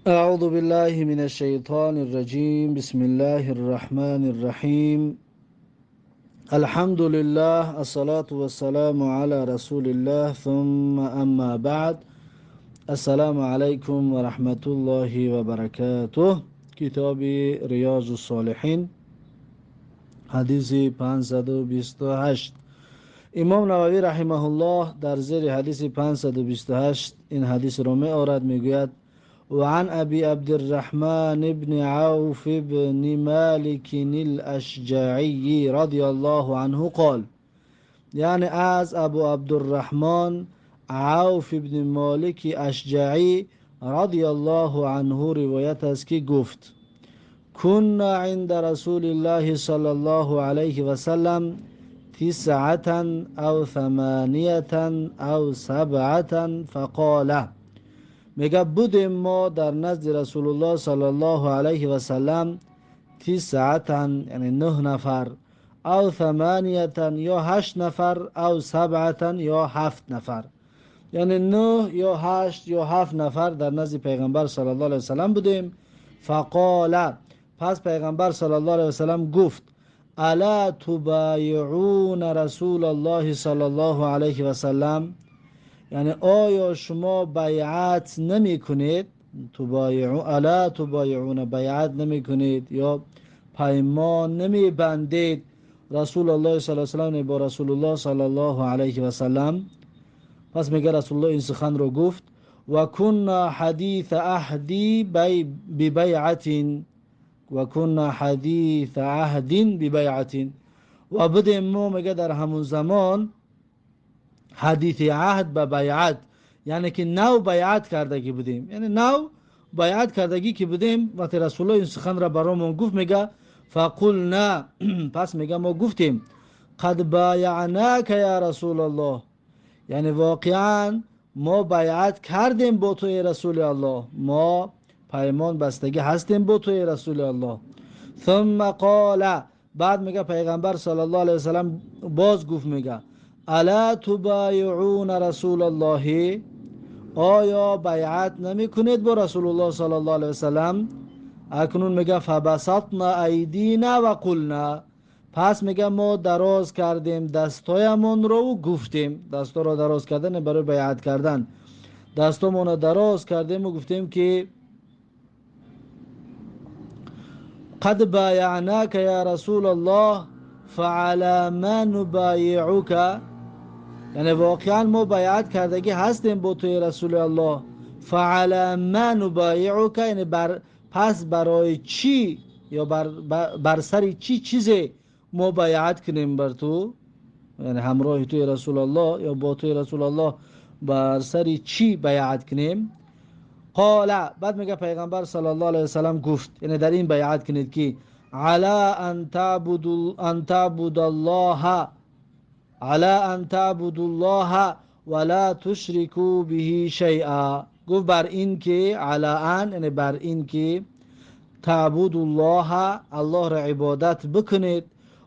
أعوذ بالله من الشيطان الرجيم. بسم الله الرحمن الرحيم. الحمد لله، الصلاة والسلام على رسول الله، ثم أما بعد. السلام عليكم ورحمة الله وبركاته. کتاب ریاض الصالحین، حدیث 528. امام نووی رحمه الله در زیر حدیث 528 این حدیث رو می آورد، میگوید: وعن أبي عبد الرحمن بن عوف بن مالك الأشجعي رضي الله عنه قال، یعنی از ابو عبدالرحمن عوف بن مالک اشجعی رضی الله عنه روایت است که گفت: كنا عند رسول الله صلى الله عليه وسلم تسعة أو ثمانية أو سبعة فقال، میگه بودیم ما در نزد رسول الله صلی الله علیه و سلم، تسعة یعنی 9 نفر، او ثمانية یا 8 نفر، او سبعة یا 7 نفر، یعنی 9 یا 8 یا 7 نفر در نزد پیغمبر صلی الله علیه و سلم بودیم. فقال، پس پیغمبر صلی الله علیه و سلم گفت: الا تبایعون رسول الله صلی الله علیه و سلم، یعنی آیا شما بیعت نمی کنید؟ الا تبایعون، بیعت نمی کنید یا پیمان نمی بندید رسول الله صلی الله علیه و سلم با رسول الله صلی الله علیه و سلم؟ پس میگه رسول الله این سخن رو گفت: و كنا حدیث عهدی ببیعت، و كنا حدیث عهد ببیعت، و بودیم ما میگه در همون زمان حدیث عهد به بیعت، یعنی که نو بیعت کردگی بودیم، یعنی نو بیعت کردگی که بودیم. وقتی رسول الله این سخن را برامون گفت، میگه فقلنا، پس میگه ما گفتیم: قد بایعناک یا رسول الله، یعنی واقعا ما بیعت کردیم با تو ای رسول الله، ما پیمان بستگی هستیم با تو ای رسول الله. ثم قال، بعد میگه پیغمبر صلی الله علیه وسلم باز گفت، میگه: الا تبایعون رسول الله، آیا بیعت نمی کنید با رسول الله صلی الله علیه وسلم؟ اکنون میگه فبسطنا ایدینا و قلنا، پس میگه ما دراز کردیم دستایمون رو و گفتیم، دستا رو دراز کردن برای بیعت کردن، دستامون رو دراز کردیم و گفتیم که قد بایعناک یا رسول الله فعلى ما نبایعک، یعنی واقعا ما بیعت کردگی هستیم با توی رسول الله. فعلى ما نبایعک، یعنی پس برای چی یا بر سر چی چیزی ما بیعت کنیم بر تو، یعنی همراه توی رسول الله یا با توی رسول الله بر سر چی بیعت کنیم؟ قال، بعد میگه پیغمبر صلی الله علیه وسلم گفت، یعنی در این بیعت کنید که على ان تعبد الله، على ان تعبدوا الله ولا تشركوا به شیئا. گفت بر این که على ان، یعنی بر این که تعبد الله، الله را عبادت بکنید،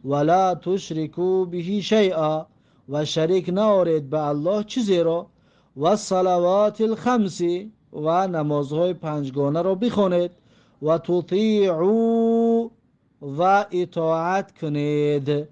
ولا تشركوا به شیئا، و شریک نارید به الله چیزی را، و الصلوات الخمس، و نمازهای پنجگانه را بخونید، و تطیعوا، و اطاعت کنید،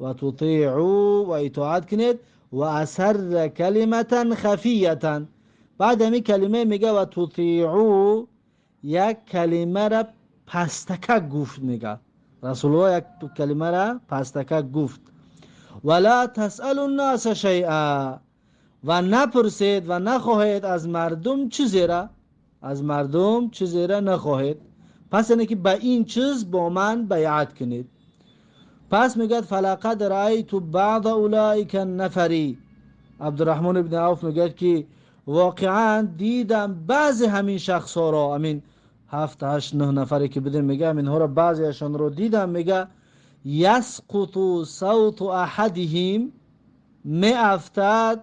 و تطیعوا، و اطاعت کنید، و اسر کلمة خفیة. بعد همین کلمه میگه و تطیعوا، یک کلمه را پستکک گفت، میگه رسول الله یک کلمه را پستکک گفت: ولا تسألوا الناس شیئا، و نپرسید و نخواهید از مردم چیزی را، از مردم چیزی را نخواهید. پس اینه که به این چیز با من بیعت کنید. پس میگه فلقد رأیت بعض اولئک النفری، عبدالرحمن ابن عوف میگه که واقعا دیدم بعضی همین شخص ها را، همین 7 8 9 نفری که بودیم، میگه اینها را بعضیشان رو دیدم، میگه یسقط صوت احدهم، می افتد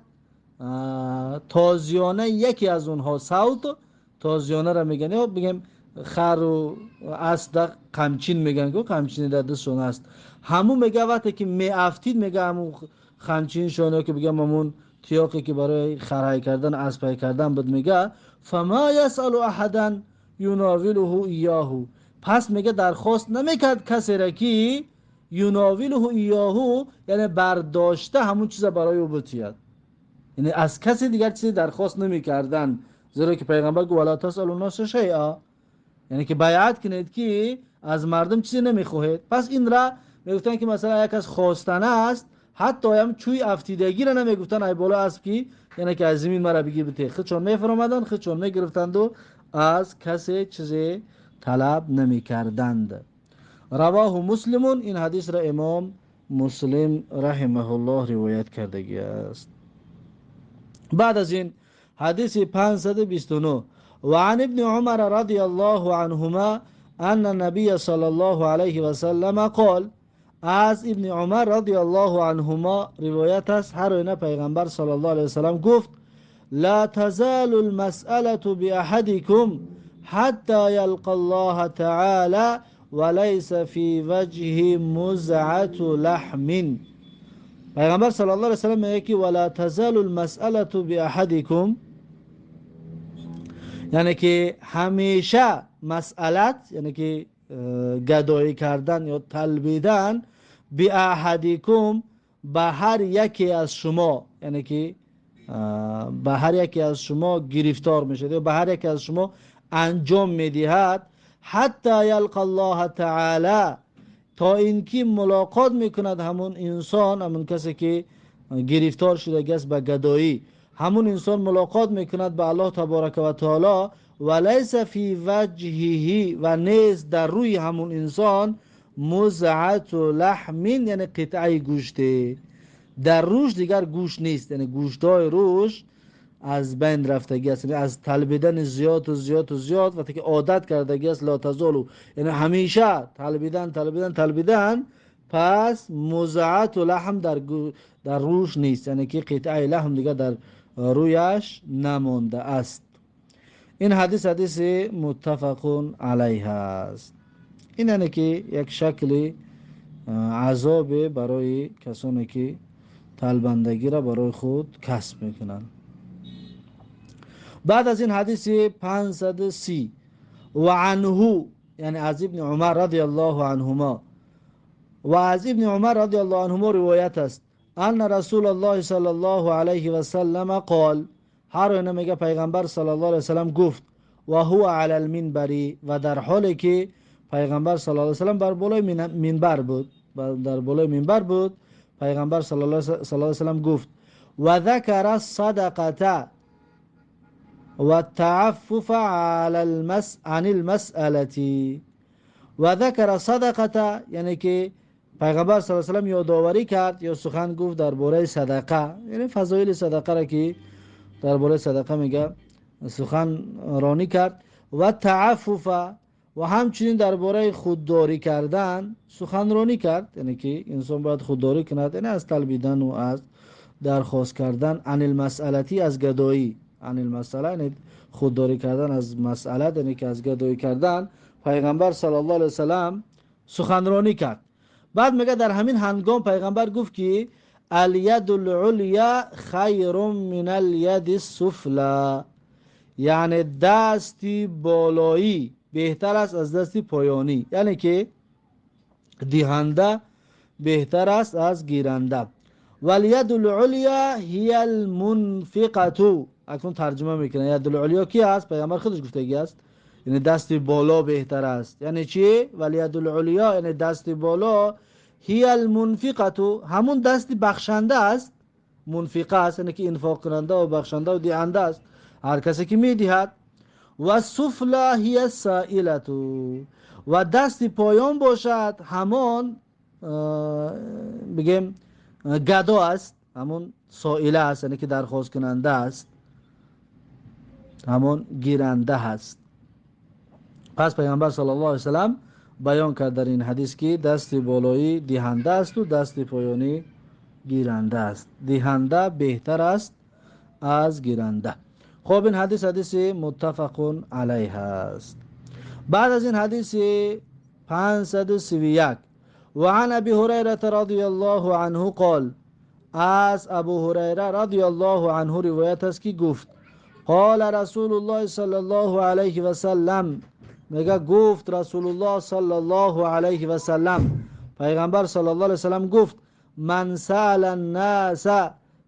تازیانه یکی از اونها، صوت تازیانه را میگن، یا بگیم خر و اسب قمچین میگن که قمچین در دستشون است، همون میگه وقتی که می افتید، میگه همون خمچین شونه که بگم همون تیاقی که برای خرهای کردن اسبهای کردن بود، میگه فما یسأل احدا يناوله إياه. پس میگه درخواست نمیکرد کسی را که یناوله ایاهو، یعنی برداشته همون چیز برای او بتید، یعنی از کسی دیگر چیزی درخواست نمیکردن، زیرا که پیغمبر گفت ولا تسألوا الناس شیئا، یعنی که بیعت کنید که از مردم چیزی نمیخواهید. پس این را میگفتن که مثلا یک از خواستنه است، حتی هم چوی افتیدگی را نمیگفتن ای بالا اسب کی، یعنی که از زمین مرا بگیر بته، خودشون میفرمادن، خودشون میگرفتند و از کسی چیزی طلب نمیکردند. رواه مسلم. این حدیث را امام مسلم رحمه الله روایت کردگی است. بعد از این حدیث 529 و عن ابن عمر رضی الله عنهما ان النبی صلی الله علیه و سلم قال. از ابن عمر رضی الله عنهما روایت است، هر آینه پیغمبر صلی الله علیه و سلم گفت لا تزال المسألة بأحدكم حتى يلقى الله تعالى وليس في وجهه مزعة لحم. پیغمبر صلی الله علیه و سلم میگه که ولا تزال المسألة بأحدكم، یعنی که همیشه مسئلت، یعنی که گدایی کردن یا طلبیدن، بأحدکم به هر یکی از شما، یعنی که به هر یکی از شما گرفتار میشه یا به هر یکی از شما انجام میدهد، حتی یلقى الله تعالی، تا اینکه ملاقات میکند همون انسان، همون کسی که گرفتار شده است به گدایی، همون انسان ملاقات میکند به الله تبارک و تعالی، و لیس فی وجهه، و نیست در روی همون انسان مزعة لحم، یعنی قطعه گوشت، در روش دیگر گوشت نیست، یعنی گوشتای روش از بین رفتگی است، یعنی از طلبیدن زیاد و زیاد و زیاد وقتی که عادت کردگی است، لا تزالو، یعنی همیشه طلبیدن طلبیدن طلبیدن، پس مزعة لحم در روش نیست، یعنی که قطعه لحم دیگر در رویش نمانده است. این حدیث حدیث متفق علیه است. این یعنی که یک شکل عذاب برای کسانی که طلبندگی را برای خود کسب میکنند. بعد از این حدیث 530 و عنه، یعنی از ابن عمر رضی الله عنهما، و از ابن عمر رضی الله عنهما روایت است ان رسول الله صلی الله علیه و سلم قال، هر آینه میگه پیغمبر صلی الله علیه و سلم گفت و هو علی المنبر، و در حالی که پیغمبر صلی الله علیه و سلم بر بالای منبر بود، در بالای منبر بود، پیغمبر صلی الله علیه و سلم گفت و ذکر الصدقه و التعفف عن المسأله. و ذکر صدقه، یعنی که پیغمبر صلی الله علیه و سلم یادآوری کرد یا سخن گفت درباره صدقه، یعنی فضایل صدقه را که درباره صدقه میگه سخن رانی کرد، و تعفف، و همچنین درباره خودداری کردن سخن رانی کرد، یعنی که انسان باید خودداری کند، یعنی از طلبیدن و از درخواست کردن، عن المسألتی، از گدایی، عن المسأله یعنی خودداری کردن از مسئله، یعنی که از گدایی کردن پیغمبر صلی الله علیه و سلم سخنرانی کرد. بعد میگه در همین هنگام پیغمبر گفت که الید العلیا خیر من الید السفلی، یعنی دستی بالایی بهتر است از دستی پایانی، یعنی که دهنده بهتر است از گیرنده. والید العلیا هی المنفقه، اکنون ترجمه میکنه ید العلیا کی است؟ پیغمبر خودش گفتگی است، یعنی دست بالا بهتر است. یعنی چی؟ والید العلیا یعنی دست بالا، هی المنفقه همون دست بخشنده است، منفقه است یعنی که انفاق کننده و بخشنده و دهنده است، هر کسی که میدهد. و سفلا هی السائله، و دست پایان باشد همان بگیم گدا است، همون سائله است، یعنی که درخواست کننده است، همون گیرنده هست. پس پیامبر صلی الله علیه و سلم بیان کرد در این حدیث که دست بالایی دهنده است و دست پایانی گیرنده است، دهنده بهتر است از گیرنده. خب این حدیث حدیث متفق علیه است. بعد از این حدیث 531 و عن ابی هریره رضی الله عنه قال، از ابو هریره رضی الله عنه روایت است که گفت قال رسول الله صلی الله علیه و سلم، میگه گفت رسول الله صلی الله علیه و سلم، پیغمبر صلی الله علیه و سلم گفت من سأل الناس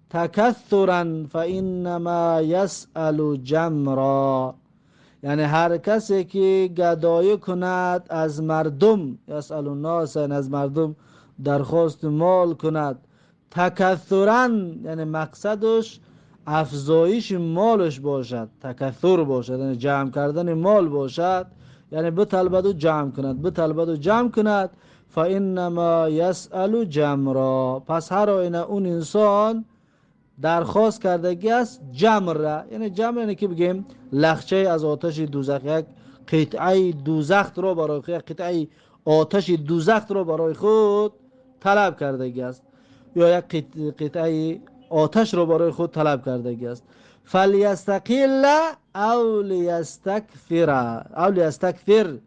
تکثرا فانما یسأل جمرا. یعنی هر کسی که گدایی کند از مردم، یسأل الناس یعنی از مردم درخواست مال کند، تکثرا یعنی مقصدش افزایش مالش باشد، تکثر باشد یعنی جمع کردن مال باشد، یعنی بطلبد و جمع کند، بطلبد و جمع کند، فانما یسأل جمرا، پس هر آینه اون انسان درخواست کردگی است جمر، یعنی جمر یعنی که بگیم لخچه از آتش دوزخ، یک قطعه دوزخ رو برای خود، قطعه آتش دوزخ رو برای خود طلب کردگی است، یا یک قطعه آتش رو برای خود طلب کردگی است. فلیستقل او لیستکثر، او لیستکثر،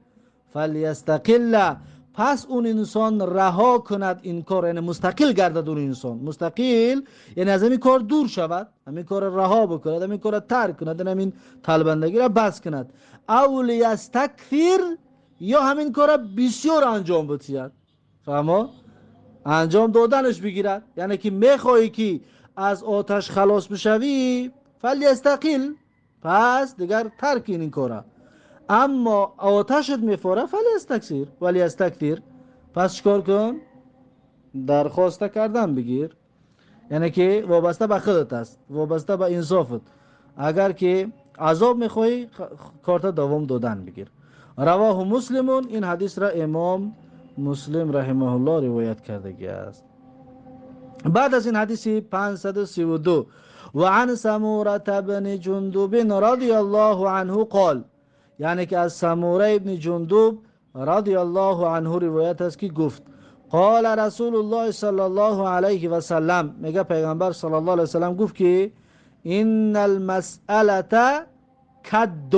فلیستقل، پس اون انسان رها کند این کار، یعنی مستقل گردد اون انسان، مستقل یعنی از همین کار دور شود، همین کار رها بکند، همین کار ترک کند، همین طلبندگی را بس کند. او لیستکثر، یا همین کار بسیار انجام بدهد، فهمو؟ انجام دادنش بگیرد، یعنی که میخوایی که از آتش خلاص بشوی فلیستقل، پس دیگر ترک این کارا، اما آتشت میفوره فلیستکثر، ولیستکثر، پس چیکار کن؟ درخواست کردن بگیر، یعنی که وابسته به خودت است، وابسته به انصافت، اگر که عذاب میخوای کارت دوام دادن بگیر. رواه مسلمون، این حدیث را امام مسلم رحمه الله روایت کردگی است. بعد از این حدیث 532 و عن سموره بن جندب رضی الله عنه قال، یعنی که از سموره ابن جندب رضی الله عنه روایت است که گفت قال رسول الله صلی الله علیه و سلم، میگه پیغمبر صلی الله علیه و سلم گفت که ان المسأله کد،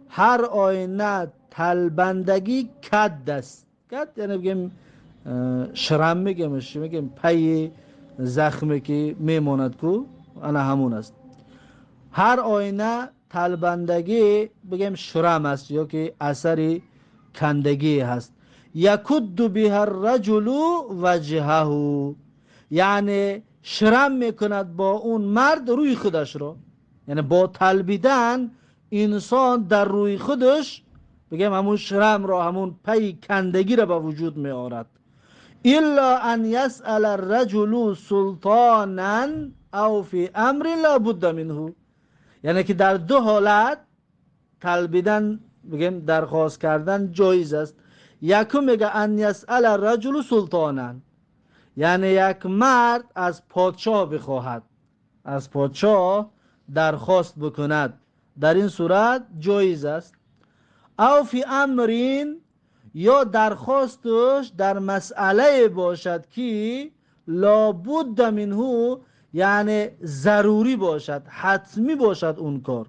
هر آینه تلبندگی کد است. کد یعنی بگیم شرم، میگیم میگیم پی زخمی که میماند کو انا همون است. هر آینه تلبندگی بگیم شرم است یا که اثر کندگی هست. یکد بها الرجل وجهه، یعنی شرم میکند با اون مرد روی خودش رو، یعنی با تلبیدن انسان در روی خودش بگیم همون شرم را، همون پی کندگی را به وجود می آورد. الا ان یسأل الرجل سلطانا او فی امر لا بد منه، یعنی که در دو حالت طلبیدن بگیم درخواست کردن جایز است. یکم میگه ان یسأل الرجل سلطانا، یعنی یک مرد از پادشاه بخواهد، از پادشاه درخواست بکند، در این صورت جایز است. او فی امرین، یا درخواستش در مسئله باشد که لابد منه، یعنی ضروری باشد، حتمی باشد اون کار،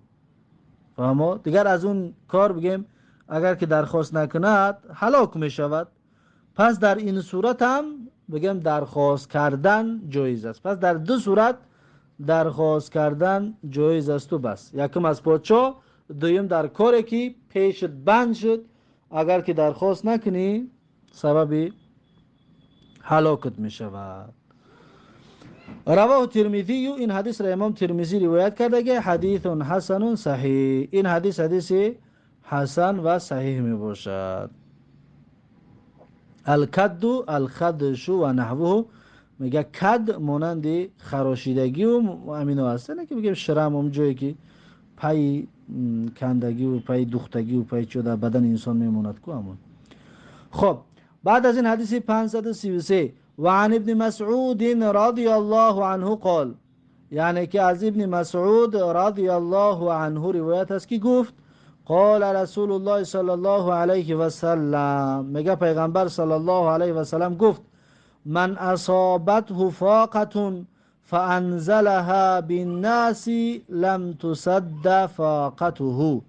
فهمو؟ دیگر از اون کار بگیم اگر که درخواست نکند هلاک می شود، پس در این صورت هم بگیم درخواست کردن جایز است. پس در دو صورت درخواست کردن جایز است و بس. یکم از پادشاه، دویم در کاری که پیشت بند شد، اگر که درخواست نکنی سبب هلاکت می شود. رواه ترمذی، این حدیث را امام ترمذی روایت کرده که حدیث حسن صحیح، این حدیث حدیث حسن و صحیح می باشد. الکد الخدش و نحوه، میگه کد مانند خراشیدگی و امینو هست، نه که بگیم شرم اون جایی که پای کندگی و پای دوختگی و پای چه در بدن انسان میموند کو همون. خب بعد از این حدیث 533 و عن ابن مسعود رضی الله عنه قال، یعنی که از ابن مسعود رضی الله عنه روایت است که گفت قال رسول الله صلی الله علیه و سلم، میگه پیغمبر صلی الله علیه و سلم گفت من اصابته فاقة فانزلها بالناس لم تسد فاقته.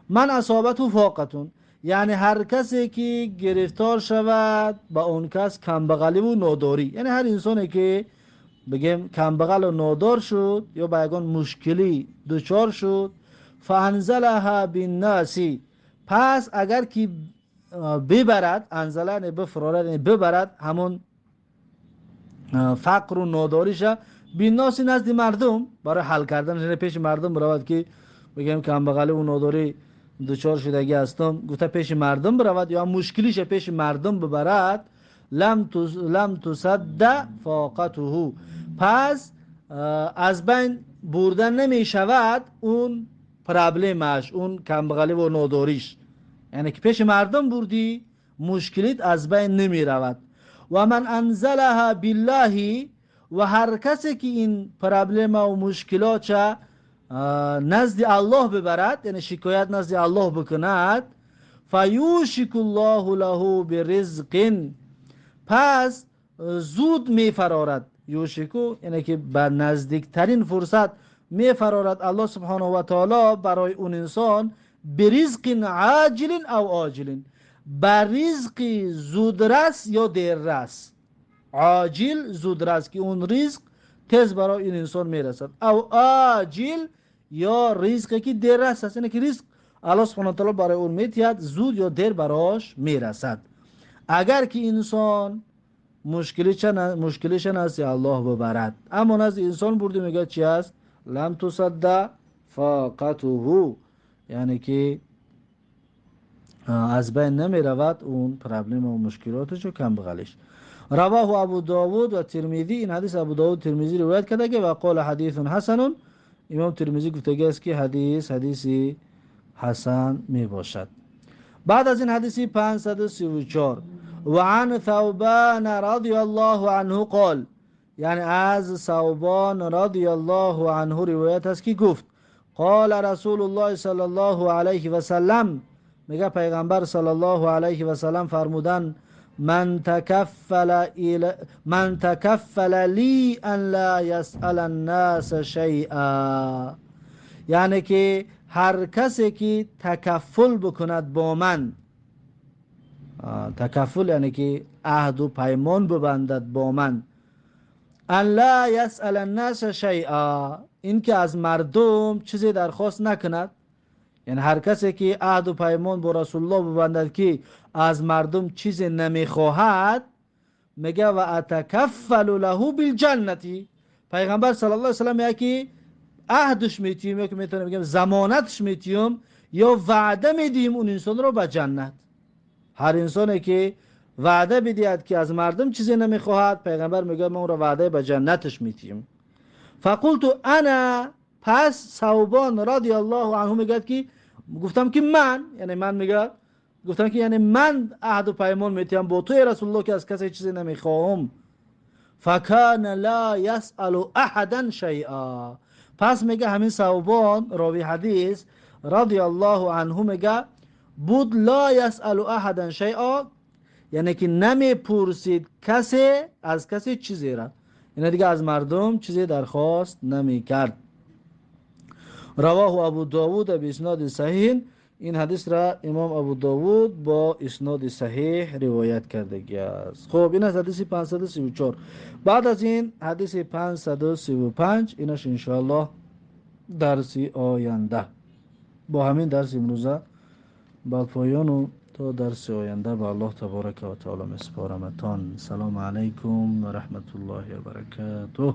من اصابته فاقة، یعنی هر کسی که گرفتار شود با اون کس کمبغلی و ناداری، یعنی هر انسانی که بگیم کمبغل و نادار شد یا با یگان مشکلی دچار شد، فانزلها بالناس، پس اگر که ببرد، انزله بفرارد، یعنی ببرد همون فقر و ناداریش بالناس نزد مردم، برای حل کردن پیش مردم برود که بگیم کمبغلی و ناداری دچار شدگی هستم، گفته پیش مردم برود یا مشکلیش پیش مردم ببرد، لم تسد فاقته، پس از بین برده نمی شود اون پرابلمش، اون کمبغلی و ناداریش، یعنی که پیش مردم بردی مشکلیت از بین نمی رود. و من انزلها بالله، و هر کسی که این پرابلم و مشکلات نزد الله ببرد، یعنی شکایت نزد الله بکند، فیوشک الله له برزق، پس زود میفرارد، یوشکو یعنی که به نزدیکترین فرصت میفرارد الله سبحانه و تعالی برای اون انسان، برزق عاجل او آجل، بر رزق زودرس یا دیررس، عاجل زودرس که اون رزق تیز برای این انسان میرسد، او آجل یا رزقی که دیررس است، یعنی که رزق الله سبحانه و تعالی برای اون میتید زود یا دیر براش میرسد. اگر که انسان مشکلیش نزد الله ببرد، اما نزد انسان برده میگه چی است؟ لم تصد فاقته، یعنی که از بین نمی رود اون پرابلم و مشکلاتش و کمبغلیش. رواه ابو داود و ترمذی، این حدیث ابو داود ترمذی روایت کرده که و قال حدیث حسن، امام ترمذی گفته است که حدیث حدیثی حسن می باشد. بعد از این حدیثی 534، و عن ثوبان رضی الله عنه قال، یعنی از ثوبان رضی الله عنه روایت است که گفت قال رسول الله صلی الله علیه و سلم، میگه پیغمبر صلی الله علیه و سلم فرمودن من تکفل لی ان لا یسأل الناس شیئا، یعنی که هر کسی که تکفل بکند با من، تکفل یعنی که عهد و پیمان ببندد با من، ان لا یسأل الناس شیئا، این که از مردم چیزی درخواست نکند، یعنی هر کسی که عهد و پیمان با رسول الله ببندد که از مردم چیزی نمیخواهد، میگه و اتکفل له بالجنتی، پیغمبر صلی الله علیه و سلم میگه که عهدش میتیم، یا که میتونم بگم ضمانتش میتیم یا وعده میدیم اون انسان رو به جنت. هر انسانی که وعده بدهد که از مردم چیزی نمیخواهد، پیغمبر میگه ما اون رو وعده به جنتش میتیم. فقلت انا، پس ثوبان رضی الله عنه میگه که گفتم که من، یعنی من میگه گفتم که یعنی من عهد و پیمان میتیم با تو رسول الله که از کسی چیزی نمیخواهم. فکان لا یسأل احدا شیئا، پس میگه همین ثوبان راوی حدیث رضی الله عنه میگه بود لا یسأل احدا شیئا، یعنی که نمیپرسید کسی از کسی چیزی را، یعنی دیگه از مردم چیزی درخواست نمیکرد. رواه ابو داود به اسناد صحیح، این حدیث را امام ابو داود با اسناد صحیح روایت کرده است. خب این از حدیث 534. بعد از این حدیث 535، اینش انشاءالله درس آینده. با همین درس امروزه با پایان و تا درس آینده به الله تبارک و تعالی مسپارمتان. سلام علیکم و رحمت الله و برکاته.